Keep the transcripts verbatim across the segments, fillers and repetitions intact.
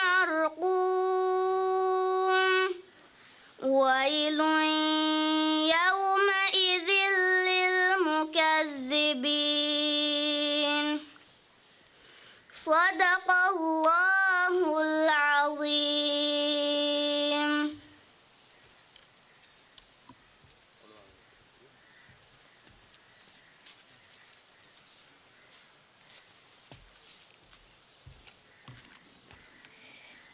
مرقوم. ويل يومئذ للمكذبين. صدق الله العظيم.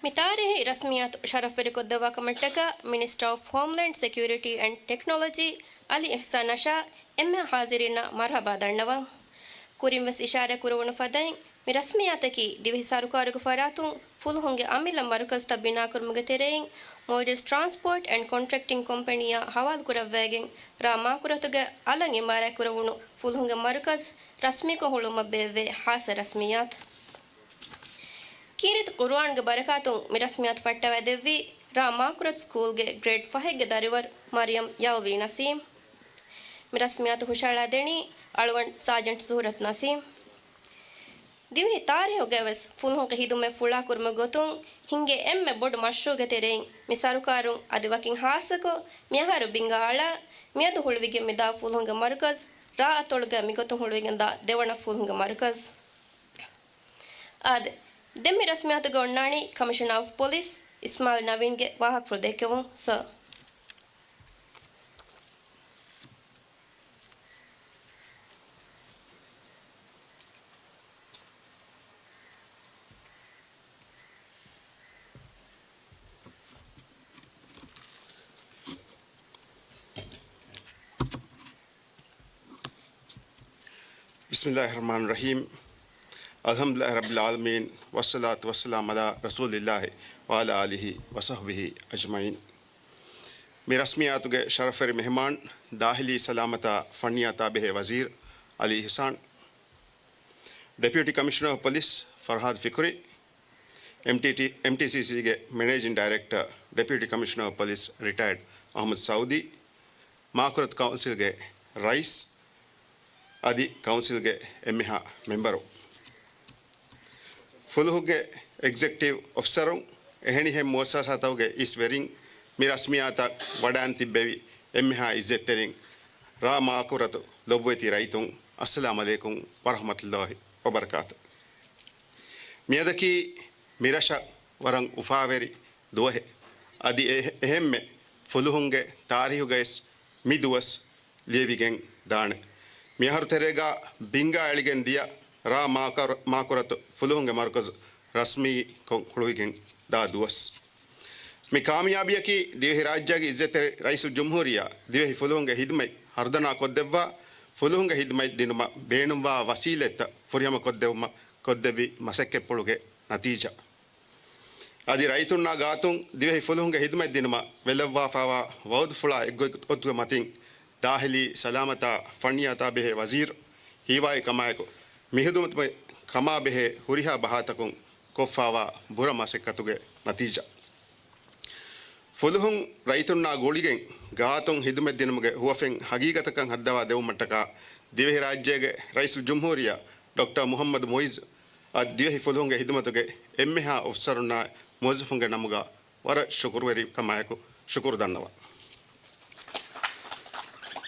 މި ތާރީހީ ރަސްމިއްޔާތު ޝަރަފްވެރިކޮށްދެއްވާ ކަމަށްޓަކާ މިނިސްޓަރ އޮފް ހޯމްލޭންޑް ސެކިއުރިޓީ އެންޑް ޓެކްނޮލޮޖީ އަލީ އިޙްސާން އަށާ އެންމެ ހާޒިރީންނަށް މަރުޙަބާ ދަންނަވަން. ކުރިންވެސް އިޝާރާތް ކުރެވުނު ފަދައިން، މި ރަސްމިއްޔާތަކީ ދިވެހި ސަރުކާރުގެ ފަރާތުން ފުލުހުންގެ އަމިއްލަ މަރުކަޒުތައް ބިނާކުރުމުގެ ތެރެއިން މޯލްޑިވްސް ޓްރާންސްޕޯޓް އެންޑް ކޮންޓްރެކްޓިން ކޮމްޕެނީއާ ހަވާލުކުރައްވައިގެން ރ. މާކުރަތުގެ އަލަށް އިމާރާތްކުރެވުނު ފުލުހުންގެ މަރުކަޒު ރަސްމީކޮށް ހުޅުވުމަށް ބޭއްވޭ ޚާއްޞަ ރަސްމިއްޔާތު. ކީރިތި ޤުރުއާންގެ ބަރަކާތުން މި ރަސްމިއްޔާތު ފައްޓަވައިދެއްވީ ރ. މާކުރަތު ސްކޫލްގެ ގްރޭޑް ފަހެއްގެ ދަރިވަރު މަރިޔަމް ޔައުވީ ނަސީމް. މި ރަސްމިއްޔާތު ހުށަހަޅާދެނީ އަޅުގަނޑު ސާޖެންޓް ޒުހުރަތު ނަސީމް. ދިވެހި ތާރީހުގައިވެސް ފުލުހުންގެ ޚިދުމަތް ފުޅާކުރުމުގެ ގޮތުން ހިންގޭ އެންމެ ބޮޑު މަޝްރޫޢުގެ ތެރެއިން މި ސަރުކާރުން އަދި ވަކިން ޚާއްޞަކޮށް މިއަހަރު ބިންގާ އަޅާ މިއަދު ހުޅުވިގެން މިދާ ފުލުހުންގެ މަރުކަޒު ރ. އަތޮޅުގައި މިގޮތުން ހުޅުވިގެންދާ ދެވަނަ ފުލުހުންގެ މަރުކަޒު. އާދެ، ދެން މި ރަސްމިއްޔާތުގަ އޮންނާނީ ކަމިޝަނަރ އޮފް ޕޮލިސް އިސްމާއިލް ނަވީންގެ ވާހަކަފުޅު ދެއްކެވުން، ސަރ. بسم الله الرحمن الرحيم. الحمد لله رب العالمين، والصلاة والسلام على رسول الله وعلى آله وصحبه أجمعين. މި ރަސްމިއްޔާތުގެ ޝަރަފްވެރި މެހެމާން، ދާޚިލީ ސަލާމަތާ ފަންނިއްޔާތާ ބެހޭ ވަޒީރު އަލީ އިޙްސާން، ޑެޕިއުޓީ ކަމިޝަނަރ އޮފް ޕޮލިސް ފަރްހާދު ފިކުރީ، އެމްޓީޓީ، އެމްޓީސީސީގެ މެނޭޖިން ޑައިރެކްޓަރ، ޑެޕިއުޓީ ކަމިޝަނަރ އޮފް ޕޮލިސް ރިޓަޔަރޑް އަޙްމަދު ސައުދީ، މާކުރަތު ކައުންސިލްގެ ރައީސް، އަދި ކައުންސިލްގެ އެންމެހާ މެމްބަރު. ފުލުހުގެ އެގްޒެކެޓިވް އޮފިސަރުން، އެހެނިހެން މުއައްސަސާތަކުގެ އިސް ވެރިން، މި ރަސްމިއްޔާތަށް ވަޑައިން ތިއްބެވި އެންމެހާ އިއްޒަތްތެރިން، ރ. މާކުރަތު ލޮބުވެތި ރައްޔިތުން، އައްސަލާމު ޢަލައިކުމް ވަރަޙްމަތުﷲި ވަބަރަކާތު. މިއަދަކީ މިރަށަށް ވަރަށް އުފާވެރި ދުވަހެއް. އަދި އެ-، އެހެންމެ ފުލުހުންގެ ތާރީހުގައިސް މި ދުވަސް ލިޔެވިގެން ދާނެ. މިއަހަރު ތެރޭގަ ބިންގާ އެޅިގެން ދިޔަ ރ. މާކަރ-، މާކުރަތު ފުލުހުންގެ މަރުކަޒު ރަސްމީކޮށް ހުޅުވިގެން ދާ ދުވަސް. މި ކާމިޔާބީއަކީ ދިވެހިރާއްޖޭގެ އިއްޒަތްތެރި ރައީސުލްޖުމްހޫރިއްޔާ ދިވެހި ފުލުހުންގެ ހިދުމަތް ހަރުދަނާ ކޮށްދެއްވާ، ފުލުހުންގެ ހިދުމަތް ދިނުމަށް ބޭނުންވާ ވަސީލަތްތައް ފުރިހަމަ ކޮށްދެއްވުމަށް ކޮށްދެއްވި މަސައްކަތްޕުޅުގެ ނަތީޖާ. އަދި ރައްޔިތުންނާ ގާތުން ދިވެހި ފުލުހުންގެ ހިދުމަތްދިނުމަށް ވެލައްވާފައިވާ ވައުދުފުޅާ އެއްގޮތް އޮތުގެ މަތިން ދާޚިލީ ސަލާމަތާ ފަންނިއްޔާތާ ބެހޭ ވަޒީރު ހީވާއި ކަމާއެކު، މި ހިދުމަތުގެ ކަމާ ބެހޭ ހުރިހާ ބަހާތަކުން ކޮށްފައިވާ ބުރަ މަސައްކަތުގެ ނަތީޖާ. ފުލުހުން ރައްޔިތުންނާ ގުޅިގެން ގާތުން ހިދުމަތްދިނުމުގެ ހުވަފެން ހަގީގަތަކަށް ހައްދަވާ ދެވުމަށްޓަކާ ދިވެހިރާއްޖޭގެ ރައީސުލްޖުމްހޫރިއްޔާ ޑޮކްޓަރ މުޙައްމަދު މުޢިއްޒު އަށް ދިވެހި ފުލުހުންގެ ހިދުމަތުގެ އެންމެހާ އޮފިސަރުންނާއި މުވައްޒަފުންގެ ނަމުގަ ވަރަށް ޝުކުރުވެރިކަމާއެކު ޝުކުރު ދަންނަވަން.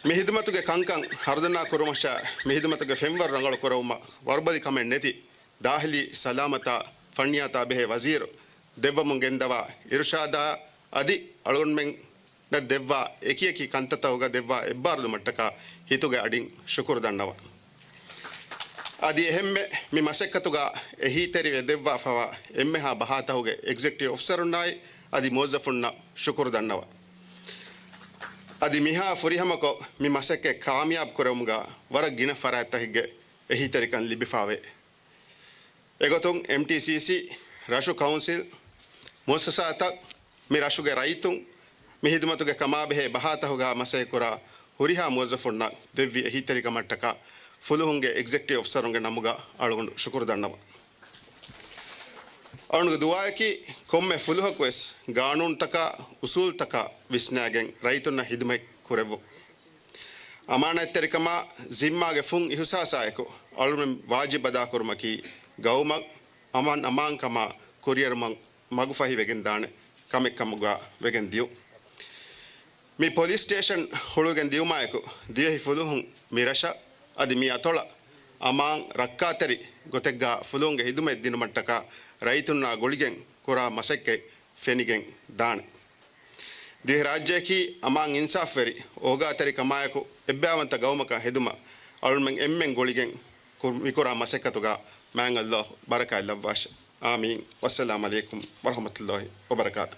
މި ހިދުމަތުގެ ކަންކަން ހަރުދަނާ ކުރުމަށާ މި ހިދުމަތުގެ ފެންވަރު ރަނގަޅު ކުރެވުމަށް ވަރުބަލި ކަމެއް ނެތި ދާޚިލީ ސަލާމަތާ ފަންނިއްޔާތާ ބެހޭ ވަޒީރު ދެއްވަމުން ގެންދަވާ އިރުޝާދާ އަދި އަޅުގަނޑުމެން ދެއްވާ އެކިއެކި ކަންތައްތަކުގަ ދެއްވާ އެއްބާރުލުމަށްޓަކާ ހިތުގެ އަޑިން ޝުކުރު ދަންނަވަން. އަދި އެހެންމެ މި މަސައްކަތުގަ އެހީތެރިވެ ދެއްވާފައިވާ އެންމެހާ ބަހާތަކުގެ އެގްޒެކެޓިވް އޮފިސަރުންނާއި އަދި މުވައްޒަފުންނަށް ޝުކުރު ދަންނަވަން. އަދި މިހާ ފުރިހަމަކޮށް މި މަސައްކަތް ކާމިޔާބު ކުރެވުމުގަ ވަރަށް ގިނަ ފަރާތްތަކެއްގެ އެހީތެރިކަން ލިބިފައިވޭ. އެގޮތުން އެމްޓީސީސީ، ރަށު ކައުންސިލް، މުއައްސަސާތައް، މި ރަށުގެ ރައްޔިތުން، މި ހިދުމަތުގެ ކަމާބެހޭ ބަހާތަކުގަ މަސައްކަތްކުރާ ހުރިހާ މުވައްޒަފުންނަށް ދެއްވި އެހީތެރިކަމަށްޓަކާ ފުލުހުންގެ އެގްޒެކެޓިވް އޮފިސަރުންގެ ނަމުގަ އަޅުގަނޑު ޝުކުރު ދަންނަވަން. އަޅުގަނޑުގެ ދުޢާއަކީ ކޮންމެ ފުލުހަކުވެސް ގާނޫނުތަކާ، އުސޫލުތަކާ ވިސްނާގެން ރައްޔިތުންނަށް ހިދުމަތް ކުރެއްވުން. އަމާނާތްތެރިކަމާ، ޒިންމާގެ ފުން އިހުސާސާއެކު އަޅުގަނޑުމެން ވާޖިބު އަދާކުރުމަކީ ގައުމަށް، އަމާން އަމާންކަމާ ކުރިއެރުމަށް މަގުފަހިވެގެންދާނެ ކަމެއްކަމުގަ ވެގެން ދިޔުން. މި ޕޮލިސް ސްޓޭޝަން ހުޅުވިގެން ދިޔުމާއެކު، ދިވެހި ފުލުހުން މި ރަށަށް އަދި މި އަތޮޅަށް އަމާން ރައްކާތެރި ގޮތެއްގަ ފުލުހުންގެ ހިދުމަތް ދިނުމަށްޓަކާ ރައްޔިތުންނާ ގުޅިގެން ކުރާ މަސައްކަތް ފެނިގެން ދާނެ. ދިވެހިރާއްޖެއަކީ އަމާން އިންސާފްވެރި، އޯގާތެރިކަމާއެކު އެއްބަޔާވަންތަ ގައުމަކަށް ހެދުމަށް އަޅުމެން އެންމެން ގުޅިގެން ކުރ-، މިކުރާ މަސައްކަތުގަ މާތް ﷲ ބަރަކާތް ލައްވާށި. އާމީން. ވައްސަލާމް ޢަލައިކުމް ވަރަޙްމަތުﷲ ވަބަރަކާތު.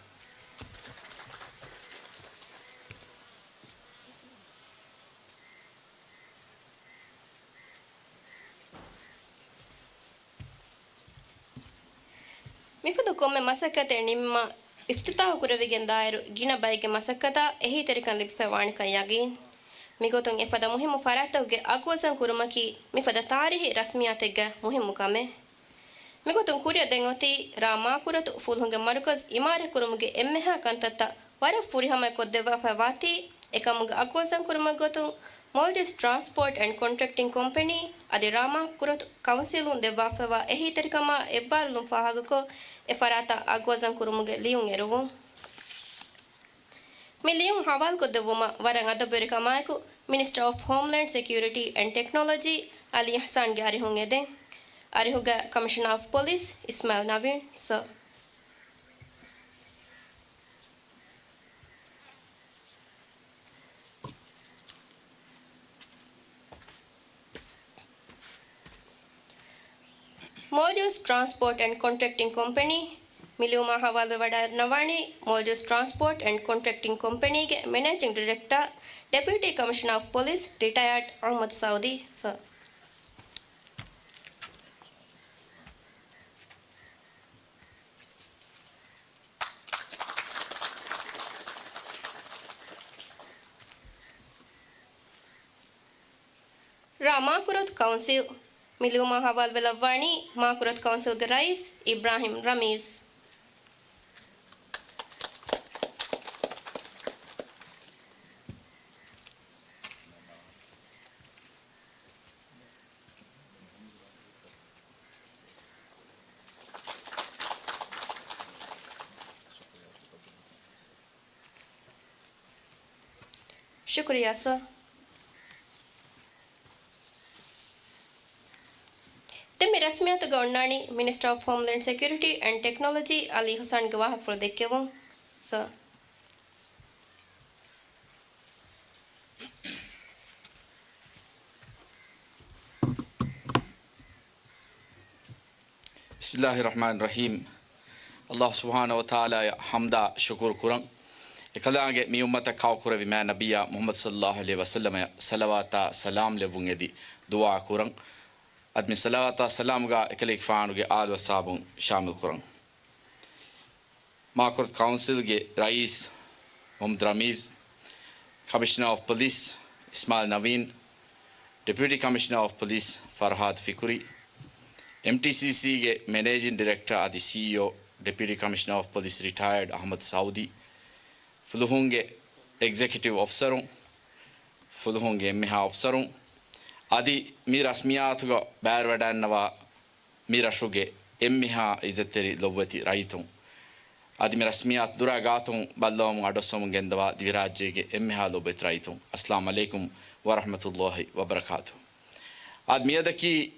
މިފަދަ ކޮންމެ މަސައްކަތެއް ނިންމާ އިފްތިތާޙު ކުރެވިގެން ދާއިރު ގިނަ ބައެއްގެ މަސައްކަތާ އެހީތެރިކަން ލިބިފައިވާނެކަން ޔަގީން. މިގޮތުން އެފަދަ މުހިއްމު ފަރާތްތަކުގެ އަގުވަޒަން ކުރުމަކީ މިފަދަ ތާރީހީ ރަސްމިއްޔާތެއްގެ މުހިއްމު ކަމެއް. މިގޮތުން ކުރިއަށް ދެން އޮތީ ރ. މާކުރަތު ފުލުހުންގެ މަރުކަޒު އިމާރާތްކުރުމުގެ އެންމެހާ ކަންތައްތައް ވަރަށް ފުރިހަމައަށް ކޮށްދެއްވާފައިވާތީ، އެކަމުގެ އަގުވަޒަންކުރުމުގެ ގޮތުން މޯލްޑިވްސް ޓްރާންސްޕޯޓް އެންޑް ކޮންޓްރެކްޓިން ކޮމްޕެނީ އަދި ރ. މާކުރަތު ކައުންސިލުން ދެއްވާފައިވާ އެހީތެރިކަމާ އެއްބާރުލުން ފާހަގަކޮށް، އެ ފަރާތަށް އަގުވަޒަންކުރުމުގެ ލިޔުން އެރުވުން. މި ލިޔުން ހަވާލުކޮށްދެއްވުމަށް ވަރަށް އަދަބުވެރިކަމާއެކު މިނިސްޓަރ އޮފް ހޯމްލޭންޑް ސެކިއުރިޓީ އެންޑް ޓެކްނޮލޮޖީ އަލީ އިޙްސާންގެ އަރިހުން އެދެން. އަރިހުގަ ކަމިޝަނަރ އޮފް ޕޮލިސް އިސްމާއިލް ނަވީން ސަރ. މޯލްޑިވްސް ޓްރާންސްޕޯޓް އެންޑް ކޮންޓްރެކްޓިން ކޮމްޕެނީ މި ލިޔުމާ ހަވާލުވެވަޑައިގަންނަވާނީ މޯލްޑިވްސް ޓްރާންސްޕޯޓް އެންޑް ކޮންޓްރެކްޓިން ކޮމްޕެނީގެ މެނޭޖިން ޑިރެކްޓަރ، ޑެޕިއުޓީ ކަމިޝަނަރ އޮފް ޕޮލިސް، ރިޓަޔާޑް އަޙްމަދު ސައުދީ ސަރ. ރ. މާކުރަތު ކައުންސިލް މި ލިޔުމާ ހަވާލުވެލައްވާނީ މާކުރަތު ކައުންސިލްގެ ރައީސް އިބްރާހިމް ރަމީޒް. ޝުކުރިއްޔާ ސަރ. ދެން މި ރަސްމިއްޔާތުގަ އޮންނާނީ މިނިސްޓަރ އޮފް ހޯމްލޭންޑް ސެކިއުރިޓީ އެންޑް ޓެކްނޮލޮޖީ އަލީ އިޙްސާންގެ ވާހަކަފުޅު ދެއްކެވުން ސަރ. ބިސްމިއްލާހި ރަޙްމާނި ރަޙީމް. ﷲ ސުބްޙާނަހޫ ވަތަޢާލާއަށް ޙަމްދާ ޝުކުރު ކުރަން. އެކަލާނގެ މި އުއްމަތަށް ކާކުރެއްވި މާތް ނަބިއްޔާ މުޙައްމަދު ޞައްލައްލާހު ޢަލައިހި ވަސައްލަމައަށް ޞަލަވާތާ ސަލާމް ލެއްވުން އެދި ދުޢާ ކުރަން. އަދި މި ޞަލަވާތާ ސަލާމްގަ އެކަލޭގެފާނުގެ އާލު އަޞްޙާބުން ޝާމިލް ކުރަން. މާކުރަތު ކައުންސިލްގެ ރައީސް މުޙައްމަދު ރަމީޒް، ކަމިޝަނަރ އޮފް ޕޮލިސް އިސްމާއިލް ނަވީން، ޑެޕިއުޓީ ކަމިޝަނަރ އޮފް ޕޮލިސް ފަރްހާދު ފިކުރީ، އެމްޓީސީސީގެ މެނޭޖިން ޑިރެކްޓަރ އަދި ސީއީއޯ، ޑެޕިއުޓީ ކަމިޝަނަރ އޮފް ޕޮލިސް ރިޓަޔާޑް އަޙްމަދު ސައުދީ، ފުލުހުންގެ އެގްޒެކެޓިވް އޮފިސަރުން، ފުލުހުންގެ އެންމެހާ އޮފިސަރުން، އަދި މި ރަސްމިއްޔާތުގަ ބައިވެރިވަޑައިގަންނަވާ މި ރަށުގެ އެންމެހާ އިއްޒަތްތެރި ލޮބުވެތި ރައްޔިތުން، އަދި މި ރަސްމިއްޔާތު ދުރާ ގާތުން ބައްލަވަމުން އަޑުއައްސަވަމުން ގެންދަވާ ދިވެހިރާއްޖޭގެ އެންމެހާ ލޮބުވެތި ރައްޔިތުން، އައްސަލާމް ޢަލައިކުމް ވަރަޙްމަތުﷲ ވަބަރަކާތުހު. އަދި މިއަދަކީ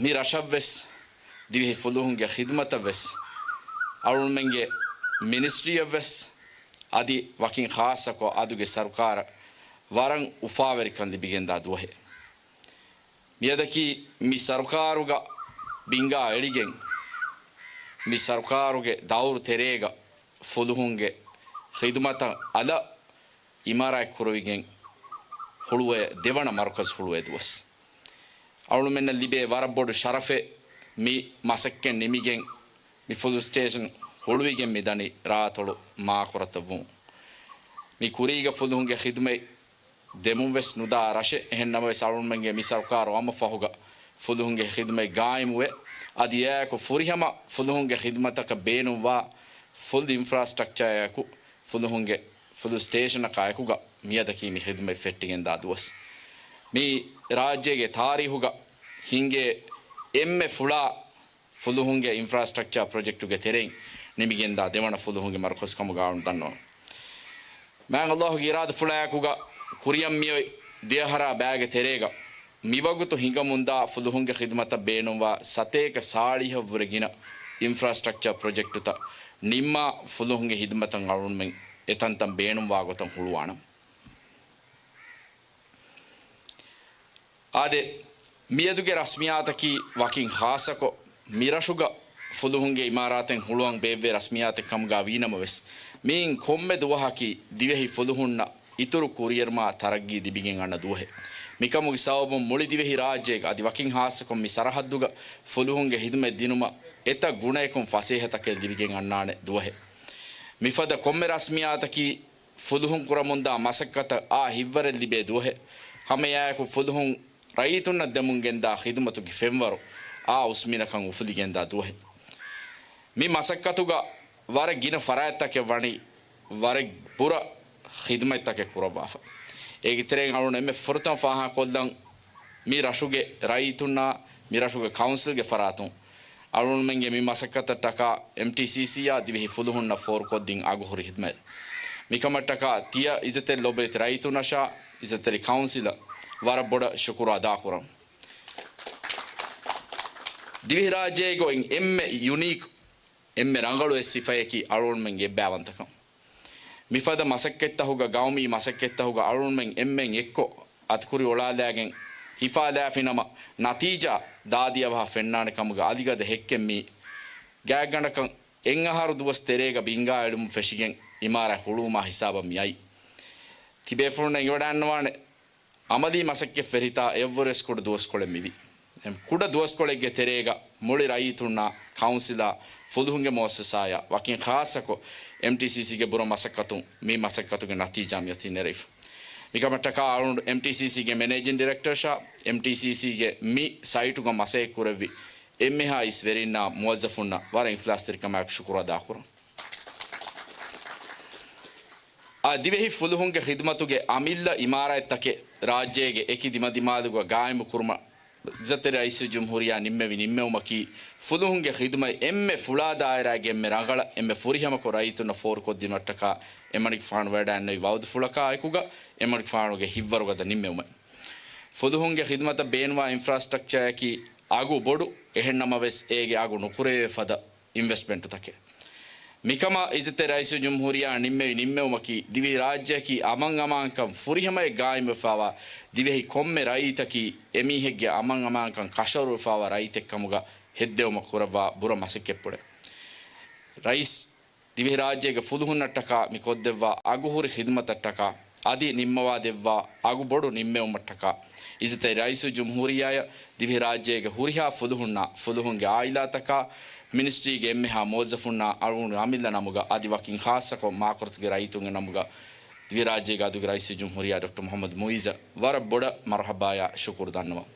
މި ރަށަށްވެސް، ދިވެހި ފުލުހުންގެ ޚިދުމަތަށްވެސް، އަޅުގަނޑުމެންގެ މިނިސްޓްރީއަށްވެސް، އަދި ވަކިން ޚާއްޞަކޮށް އަދުގެ ސަރުކާރަށް ވަރަށް އުފާވެރިކަން ލިބިގެންދާ ދުވަހެއް. މިއަދަކީ މި ސަރުކާރުގަ ބިންގާ އެޅިގެން، މި ސަރުކާރުގެ ދައުރު ތެރޭގަ ފުލުހުންގެ ޚިދުމަތަށް އަލަށް އިމާރާތް ކުރެވިގެން ހުޅުވޭ ދެވަނަ މަރުކަޒު ހުޅުވޭ ދުވަސް. އަޅުމެންނަށް ލިބޭ ވަރަށް ބޮޑު ޝަރަފެއް މި މަސައްކަތް ނިމިގެން މި ފުލު ސްޓޭޝަން ހުޅުވިގެން މި ދަނީ ރާއަތޮޅު މާކުރަތަށް ވުން. މި ކުރީގަ ފުލުހުންގެ ޚިދުމަތް ދެމުން ވެސް ނުދާ ރަށެއް. އެހެން ނަމަވެސް، އަޅުގަނޑުމެންގެ މި ސަރުކާރު އައުމަށް ފަހުގަ ފުލުހުންގެ ޚިދުމަތް ގާއިމުވެ، އަދި އެއާއެކު ފުރިހަމަ ފުލުހުންގެ ޚިދުމަތަކަށް ބޭނުންވާ ފުލް އިންފްރާސްޓްރަކްޗާއާއެކު ފުލުހުންގެ ފުލު ސްޓޭޝަނަކާއެކުގަ މިއަދަކީ މި ޚިދުމަތް ފެއްޓިގެންދާ ދުވަސް. މި ރާއްޖޭގެ ތާރީހުގަ ހިނގޭ އެންމެ ފުޅާ ފުލުހުންގެ އިންފްރާސްޓްރަކްޗާ ޕްރޮޖެކްޓުގެ ތެރެއިން ނިމިގެންދާ ދެވަނަ ފުލުހުންގެ މަރުކަޒު ކަމުގަ އަޅުން ދަންނަވަން. މާތް ﷲ ގެ އިރާދަފުޅާއެކުގަ ކުރިއަށް މިއޮތް ދެއަހަރާ ބައިގެ ތެރޭގަ މިވަގުތު ހިނގަމުންދާ ފުލުހުންގެ ޚިދުމަތަށް ބޭނުންވާ ސަތޭކަ ސާޅީހަށްވުރެ ގިނަ އިންފްރާސްޓްރަކްޗާ ޕްރޮޖެކްޓުތައް ނިންމާ ފުލުހުންގެ ޚިދުމަތަށް އަޅުންމެން އެތަންތަން ބޭނުންވާ ގޮތަށް ހުޅުވާނަން. އާދެ، މިއަދުގެ ރަސްމިއްޔާތަކީ ވަކިން ޚާއްޞަކޮށް، މިރަށުގަ ފުލުހުންގެ އިމާރާތެއް ހުޅުވަން ބޭއްވޭ ރަސްމިއްޔާތެއް ކަމުގަ ވީނަމަވެސް، މިއިން ކޮންމެ ދުވަހަކީ ދިވެހި ފުލުހުންނަށް އިތުރު ކުރިއެރުމާ ތަރައްގީ ލިބިގެން އަންނަ ދުވަހެއް. މިކަމުގެ ސަބަބުން މުޅި ދިވެހި ރާއްޖޭގަ އަދި ވަކިން ޚާއްޞަކޮށް މި ސަރަހައްދުގަ ފުލުހުންގެ ޚިދުމަތް ދިނުމަށް އެތައް ގުނައަކުން ފަސޭހަތަކެއް ލިބިގެން އަންނާނެ ދުވަހެއް. މިފަދަ ކޮންމެ ރަސްމިއްޔާތަކީ ފުލުހުން ކުރަމުންދާ މަސައްކަތަށް އާ ހިތްވަރެއް ލިބޭ ދުވަހެއް. ހަމައެއާއެކު ފުލުހުން ރައްޔިތުންނަށް ދެމުން ގެންދާ ޚިދުމަތުގެ ފެންވަރު އާ އުސްމިނަކަށް އުފުލިގެންދާ ދުވަހެއް. މި މަސައްކަތުގަ ވަރަށް ގިނަ ފަރާތްތަކެއް ވަނީ ވަރަށް ބުރަ ޚިދުމަތްތަކެއް ކުރައްވާފަ. އޭގެ ތެރެއިން އަޅުން އެންމެ ފުރަތަމަ ފާހަގަކޮށްލަން މި ރަށުގެ ރައްޔިތުންނާ މި ރަށުގެ ކައުންސިލްގެ ފަރާތުން އަޅުންމެންގެ މި މަސައްކަތަށްޓަކާ އެމްޓީސީސީއާ ދިވެހި ފުލުހުންނަށް ފޯރުކޮށްދިން އަގުހުރި ޚިދުމަތް. މިކަމަށްޓަކާ ތިޔަ އިއްޒަތްތެރި ލޮބުވެތި ރައްޔިތުންނަށާ އިއްޒަތްތެރި ކައުންސިލަށް ވަރަށް ބޮޑަށް ޝުކުރު އަދާކުރަން. ދިވެހިރާއްޖޭގައި އެންމެ ޔުނީކް، އެންމެ ރަނގަޅު އެއް ސިފައަކީ އަޅުންމެންގެ އެއްބައިވަންތަކަން. މިފަދަ މަސައްކަތްތަކުގަ، ގައުމީ މަސައްކަތްތަކުގަ އަޅުންމެން އެންމެން އެއްކޮށް، އަތުކުރި އޮޅާލާގެން ހިފާލާފިނަމަ، ނަތީޖާ ދާދި އަވަހަށް ފެންނާނެ ކަމުގަ އަލިގަދަ ހެއްކެއް މީ. ގާތްގަނޑަކަށް އެއްއަހަރު ދުވަސް ތެރޭގަ ބިންގާ އެޅުމުން ފެށިގެން އިމާރާތް ހުޅުވުމާ ހިސާބަށް މިއައީ. ތިބޭފުޅުންނަށް އެނގިވަޑައިގަންނަވާނެ، އަމަލީ މަސައްކަތް ފެށިތާ އެއަށްވުރެސް ކުޑަ ދުވަސްކޮޅެއް މިވީ. އެ ކުޑަ ދުވަސްކޮޅެއްގެ ތެރޭގަ މުޅި ރައްޔިތުންނާ، ކައުންސިލާ، ފުލުހުންގެ މުއައްސަސާޔާ، ވަކިން ޚާއްޞަކޮށް އެމްޓީސީސީގެ ބުރަ މަސައްކަތުން މި މަސައްކަތުގެ ނަތީޖާ މިއޮތީ ނެރެވިފަ. މިކަމަށްޓަކާ އަޅުގަނޑު އެމްޓީސީސީގެ މެނޭޖިން ޑިރެކްޓަރ ޝާ، އެމްޓީސީސީގެ މި ސައިޓުގަ މަސައްކަތް ކުރެއްވި އެންމެހާ އިސް ވެރިންނާ މުވައްޒަފުންނަށް ވަރަށް އިޚްލާޞްތެރިކަމާއެކު ޝުކުރު އަދާކުރަން. އާ، ދިވެހި ފުލުހުންގެ ޚިދުމަތުގެ އަމިއްލަ އިމާރާތްތަކެއް ރާއްޖޭގެ އެކި ދިމަދިމާލުގަ ގާއިމުކުރުމަށް އިއްޒަތްތެރި ރައީސުލްޖުމްހޫރިއްޔާ ނިންމެވި ނިންމެވުމަކީ، ފުލުހުންގެ ޚިދުމަތް އެންމެ ފުޅާ ދާއިރާގެ އެންމެ ރަނގަޅަށް، އެންމެ ފުރިހަމަކޮށް ރައްޔިތުންނަށް ފޯރުކޮށްދިނުމަށްޓަކާ އެމަނިކުފާނު ވަޑައިގެންނެވި ވައުދުފުޅަކާއެކުގަ އެމަނިކުފާނުގެ ހިތްވަރުގަދަ ނިންމެވުމެއް. ފުލުހުންގެ ޚިދުމަތަށް ބޭނުންވާ އިންފްރާސްޓްރަކްޗާއަކީ އަގު ބޮޑު، އެހެންނަމަވެސް އޭގެ އަގު ނުކުރެވޭ ފަދަ އިންވެސްޓްމަންޓުތަކެއް. މިކަމަށް އިއްޒަތްތެރި ރައީސުލްޖުމްހޫރިއްޔާ ނިންމެވި ނިންމެވުމަކީ، ދިވެހިރާއްޖެއަކީ އަމަން އަމާންކަން ފުރިހަމަޔަށް ގާއިމްވެފައިވާ، ދިވެހި ކޮންމެ ރައްޔިތަކީ އެމީހެއްގެ އަމަން އަމާންކަން ކަށަވަރުވެފައިވާ ރައްޔިތެއްކަމުގަ ހެއްދެވުމަށް ކުރައްވާ ބުރަ މަސައްކަތްޕުޅެއް. ރައީސް ދިވެހިރާއްޖޭގެ ފުލުހުންނަށްޓަކާ މި ކޮށްދެއްވާ އަގުހުރި ޚިދުމަތަށްޓަކާ އަދި ނިންމަވާދެއްވާ އަގުބޮޑު ނިންމެވުމަށްޓަކާ އިއްޒަތްތެރި ރައީސުލްޖުމްހޫރިއްޔާއަށް ދިވެހިރާއްޖޭގެ ހުރިހާ ފުލުހުންނާ، ފުލުހުންގެ އާއިލާތަކާ، މިނިސްޓްރީގެ އެންމެހާ މުވައްޒަފުންނާ އަޅުގަނޑު އަމިއްލަ ނަމުގަ އަދި ވަކިން ޚާއްޞަކޮށް މާކޮރޮތުގެ ރައްޔިތުންގެ ނަމުގަ ދިވެހިރާއްޖޭގެ އަދުގެ ރައީސުލްޖުމްހޫރިއްޔާ ޑޮކްޓަރ މުޙައްމަދު މުޢިއްޒަށް ވަރަށް ބޮޑަށް މަރުޙަބާޔާ ޝުކުރު ދަންނަވަން.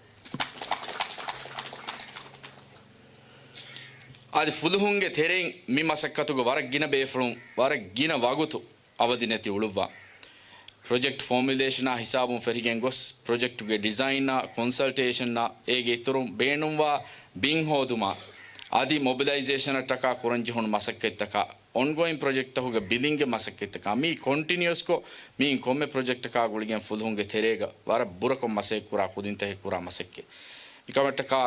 އަދި ފުލުހުންގެ ތެރެއިން މި މަސައްކަތުގަ ވަރަށް ގިނަ ބޭފުޅުން ވަރަށް ގިނަ ވަގުތު އަވަދި ނެތި އުޅުއްވާ، ޕްރޮޖެކްޓް ފޯމިއުލޭޝަނާ ހިސާބުން ފެށިގެން ގޮސް، ޕްރޮޖެކްޓުގެ ޑިޒައިނާ، ކޮންސަލްޓޭޝަންއާ، އޭގެ އިތުރުން ބޭނުންވާ ބިން ހޯދުމާ، އަދި މޮބިލައިޒޭޝަނަށްޓަކާ ކުރަންޖެހުނު މަސައްކަތްތަކާ، އޮންގޯއިން ޕްރޮޖެކްޓްތަކުގެ ބިލިންގެ މަސައްކަތްތަކާ، މީ ކޮންޓިނިއުއަސްކޮށް، މިއިން ކޮންމެ ޕްރޮޖެކްޓަކާ ގުޅިގެން ފުލުހުންގެ ތެރޭގަ ވަރަށް ބުރަކޮށް މަސައްކަތް ކުރާ ކުދިންތަކެއް ކުރާ މަސައްކަތް. މިކަމަށްޓަކާ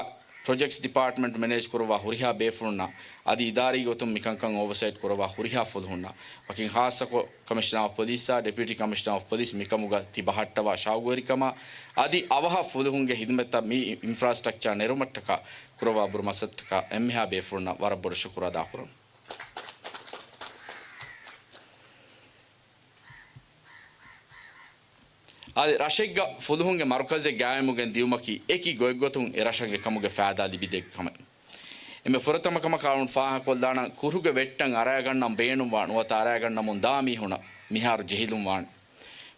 ޕްރޮޖެކްޓްސް ޑިޕާޓްމަންޓް މެނޭޖް ކުރައްވާ ހުރިހާ ބޭފުޅުންނާ، އަދި އިދާރީ ގޮތުން މިކަންކަން އޯވަސައިޓް ކުރައްވާ ހުރިހާ ފުލުހުންނާ، ވަކިން ޚާއްޞަކޮށް ކަމިޝަނާ އޮފް ޕޮލިސްއާ، ޑެޕިއުޓީ ކަމިޝަނާ އޮފް ޕޮލިސް މިކަމުގަ ތި ބަހައްޓަވާ ޝައުގުވެރިކަމާ، އަދި އަވަހަށް ފުލުހުންގެ ޚިދުމަތަށް މި އިންފްރާސްޓްރަކްޗާ ނެރުމަށްޓަކާ ކުރައްވާ ބުރަ މަސައްކަތަށްޓަކާ އެންމެހާ ބޭފުޅުންނަށް ވަރަށް ބޮޑަށް ޝުކުރު އަދާކުރަން. އަދި ރަށެއްގަ ފުލުހުންގެ މަރުކަޒެއް ގާއިމުގެން ދިއުމަކީ އެކި ގޮތްގޮތުން އެ ރަށަށް އެކަމުގެ ފައިދާ ލިބިދޭ ކަމެއް. އެންމެ ފުރަތަމަ ކަމަކަށް އަޅުން ފާހަގަކޮށްލާނަން، ކުށުގެ ވެއްޓަށް އަރައިގަންނަން ބޭނުންވާ ނުވަތަ އަރައިގަންނަމުން ދާ މީހުނަށް މިހާރު ޖެހިލުން ވާނެ.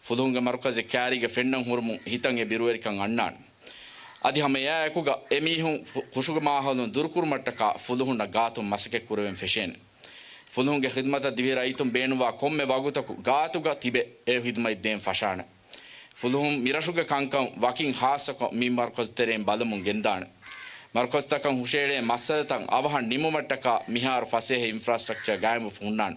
ފުލުހުންގެ މަރުކަޒެއް ކައިރީގަ ފެންނަން ހުރުމުން ހިތަށް އެ ބިރުވެރިކަން އަންނާނެ. އަދި ހަމަ އެއާއެކުގަ އެމީހުން ފު-، ކުށުގެ މާހައުލުން ދުރުކުރުމަށްޓަކާ ފުލުހުންނަށް ގާތުން މަސައްކަތް ކުރެވެން ފެށޭނެ. ފުލުހުންގެ ޚިދުމަތަށް ދިވެހި ރައްޔިތުން ބޭނުންވާ ކޮންމެ ވަގުތަކު ގާތުގަ ތިބެ އެ ޚިދުމަތް ދޭން ފަށާނެ. ފުލުހުން މިރަށުގެ ކަންކަން ވަކިން ޚާއްޞަކޮށް މި މަރުކަޒު ތެރެއިން ބަލަމުން ގެންދާނެ. މަރުކަޒުތަކަށް ހުށައެޅޭ މައްސަލަތައް އަވަހަށް ނިމުމަށްޓަކާ މިހާރު ފަސޭހަ އިންފްރާސްޓްރަކްޗާ ގާއިމްވެފަ ހުންނާނެ.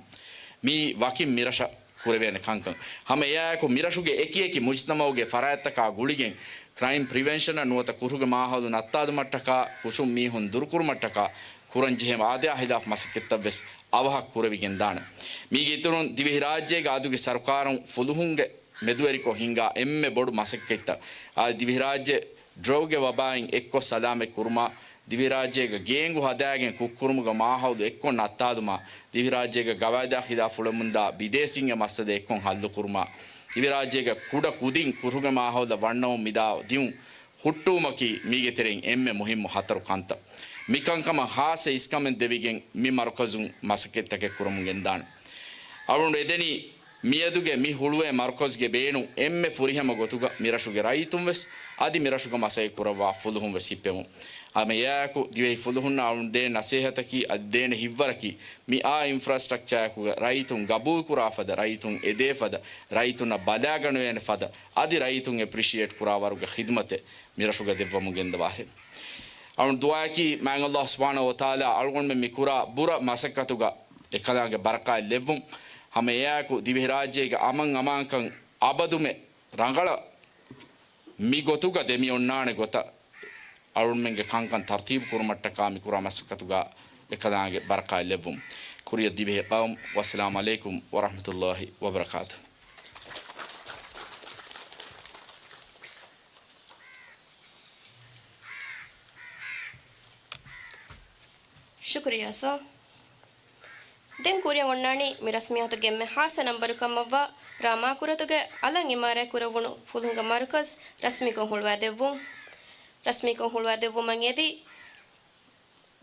މިއީ ވަކިން މިރަށަށް ކުރެވޭނެ ކަންކަން. ހަމަ އެއާއެކު މިރަށުގެ އެކިއެކި މުޖްތަމައުގެ ފަރާތްތަކާ ގުޅިގެން ކްރައިމް ޕްރިވެންޝަނަށް ނުވަތަ ކުށުގެ މާހައުލު ނައްތާލުމަށްޓަކާ ކުށުން މީހުން ދުރުކުރުމަށްޓަކާ ކުރަންޖެހޭ ވާދައާ ހިލާފް މަސައްކަތްތައްވެސް އަވަހަށް ކުރެވިގެންދާނެ. މީގެ އިތުރުން ދިވެހިރާއްޖޭގެ އަދުގެ ސަރުކާރުން ފުލުހުންގެ މެދުވެރިކޮށް ހިންގާ އެންމެ ބޮޑު މަސައްކަތްތައް އާ ދިވެހިރާއްޖެ ޑްރަގްގެ ވަބާއިން އެއްކޮށް ސަލާމަތް ކުރުމާ، ދިވެހިރާއްޖޭގަ ގޭންގު ހަދާގެން ކުށްކުރުމުގެ މާހައުލު އެއްކޮށް ނައްތާލުމާ، ދިވެހިރާއްޖޭގަ ގަވާއިދާ ޚިލާފު އުޅެމުންދާ ބިދޭސީންގެ މައްސަލަ އެއްކޮށް ހައްލުކުރުމާ، ދިވެހިރާއްޖޭގަ ކުޑަ ކުދިން ކުށުގެ މާހައުލަށް ވަންނަވަން މިދާ ދިއުން ހުއްޓުވުމަކީ މީގެ ތެރެއިން އެންމެ މުހިއްމު ހަތަރު ކަންތައް. މިކަންކަމަށް ހާއްސަ އިސްކަމެއް ދެވިގެން މި މަރުކަޒުން މަސައްކަތްތަކެއް ކުރަމުން ގެންދާނެ. އަޅުގަނޑު އެދެނީ މިއަދުގެ މި ހުޅުވޭ މަރުކަޒުގެ ބޭނުން އެންމެ ފުރިހަމަ ގޮތުގަ މިރަށުގެ ރައްޔިތުން ވެސް އަދި މިރަށުގަ މަސައްކަތް ކުރައްވާ ފުލުހުން ވެސް ހިއްޕެވުން. ހަމަ އެއާއެކު ދިވެހި ފުލުހުންނަށް އަޅުގަނޑު ދޭން ނަސޭހަތަކީ އަދި ދޭނެ ހިތްވަރަކީ މި އާ އިންފްރާސްޓްރަކްޗާއެކުގަ ރައްޔިތުން ގަބޫލުކުރާ ފަދަ، ރައްޔިތުން އެދޭ ފަދަ، ރައްޔިތުންނަށް ބަލާގަނެވޭނެ ފަދަ، އަދި ރައްޔިތުން އެޕްރިޝިއޭޓް ކުރާ ވަރުގެ ޚިދުމަތެއް މިރަށުގަ ދެއްވަމުން ގެންދަވާށޭ. އަޅުގަނޑު ދުޢާއަކީ މާތް ﷲ ސުބްޙާނަހޫ ވަތަޢާލާ އަޅުގަނޑުމެން މި ކުރާ ބުރަ މަސައްކަތުގަ އެކަލާނގެ ބަރަކާތް ލެއްވުން. ހަމަ އެއާއެކު ދިވެހިރާއްޖޭގެ އަމަން އަމާންކަން އަބަދުމެ ރަނގަޅަށް މި ގޮތުގަ ދެމިއޮންނާނެ ގޮތަށް އަޅުގަނޑުމެންގެ ކަންކަން ތަރުތީބު ކުރުމަށްޓަކާ މި ކުރާ މަސައްކަތުގަ އެކަލާނގެ ބަރަކާތް ލެއްވުން. ކުރިއަށް ދިވެހި ޤައުމު. ވައްސަލާމު ޢަލައިކުމް ވަރަޙްމަތުﷲ ވަބަރަކާތުހު. ޝުކުރިއްޔާ ސާ. ދެން ކުރިއަށް އޮންނާނީ މި ރަސްމިއްޔާތުގެ އެންމެ ހާއްސަ ނަންބަރު ކަމަށްވާ ރާމާ ކުރަތުގެ އަލަށް އިމާރާތް ކުރެވުނު ފުލުހުންގެ މަރުކަޒް ރަސްމީކޮށް ހުޅުވާދެއްވުން. ރަސްމީކޮށް ހުޅުވާދެއްވުމަށް އެދި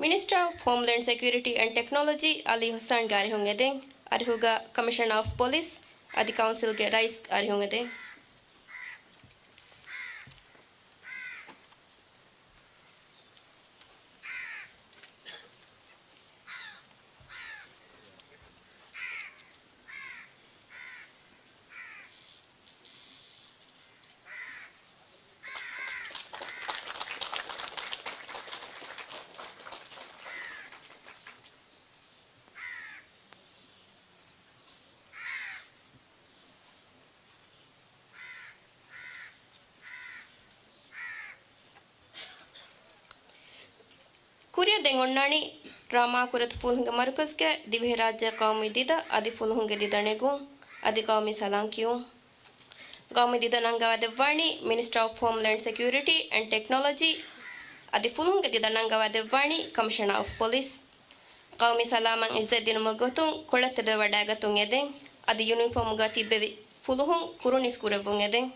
މިނިސްޓަރ އޮފް ހޯމްލޭންޑް ސެކިއުރިޓީ އެންޑް ޓެކްނޮލޮޖީ އަލީ ހަސާންގެ އަރިހުން އެދެން. އަރިހުގަ ކަމިޝަނަރ އޮފް ޕޮލިސް އަދި ކައުންސިލްގެ ރައީސް އަރިހުން އެދެން. ކުރިއަށް ދެން އޮންނާނީ ރާމާ ކުރަތު ފުލުހުންގެ މަރުކަޒްގެ ދިވެހިރާއްޖެ ޤައުމީ ދިދަ އަދި ފުލުހުންގެ ދިދަ ނެގުން އަދި ޤައުމީ ސަލާން ކިޔުން. ޤައުމީ ދިދަ ނަންގަވާދެއްވާނީ މިނިސްޓަރ އޮފް ހޯމްލޭންޑް ސެކިއުރިޓީ އެންޑް ޓެކްނޮލޮޖީ އަދި ފުލުހުންގެ ދިދަ ނަންގަވާދެއްވާނީ ކަމިޝަނަރ އޮފް ޕޮލިސް. ޤައުމީ ސަލާމަތް އިއްޒަތް ދިނުމުގެ ގޮތުން ކޮޅަށް ތެދުވެވަޑައިގަތުން އެދެން. އަދި ޔުނީފޯމުގަ ތިއްބެވި ފުލުހުން ކުރުނިސް ކުރެއްވުން އެދެން.